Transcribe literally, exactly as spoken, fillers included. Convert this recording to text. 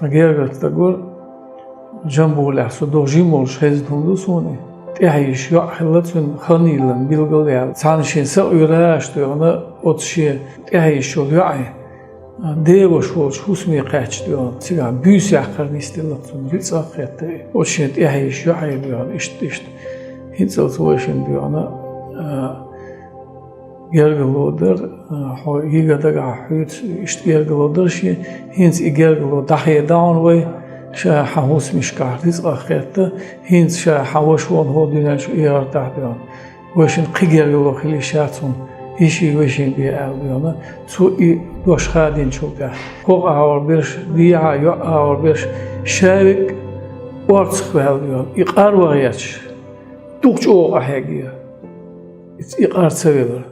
Гергарчу дагара Джамбулехь со догӀу жима волуш хезна хӀума ду суна. ТӀаьхьа йиша йоӀ хилла цуьнан, ханна йиллина билгал а яьлла. Цхьана шен са а Ӏуьйраш доьгӀна, оцу шен тӀаьхьа йиша йолу йоӀе, деваш волчу хӀусаме кхаьчна доьгӀна. Цигахь буьйса яккхар нисделла цунна, рицкъа а хетта. Оцу шен тӀаьхьа йиша йоӀе доьгӀна, иштта-иштта. ХӀинццалц вайшинна доьгӀна, а, гергарло дара, а, хьо йига дагахь хьоьца, иштта гергарло дара шен, хӀинца и гергарло дӀахьеда хьуна вай, ша хьан хӀусамашкахь рицкъа а хетта, хӀинца ша хьан ваша волу хӀокху дуьнен чу эгӀар дахь доьгӀна. Вайшинна кхин гергарло хила йиш яц хьуна, йишига вайшинна бен аьлла доьгӀна, цо и дош хадийначул тӀаьхьа. ХӀокху агӀор берш, дехьа йоӀ агӀор берш, ша верг орцах ваьлла доьгӀна, и къар ван гӀерташ, дукха чӀогӀа къахьегира. И къар ца велира.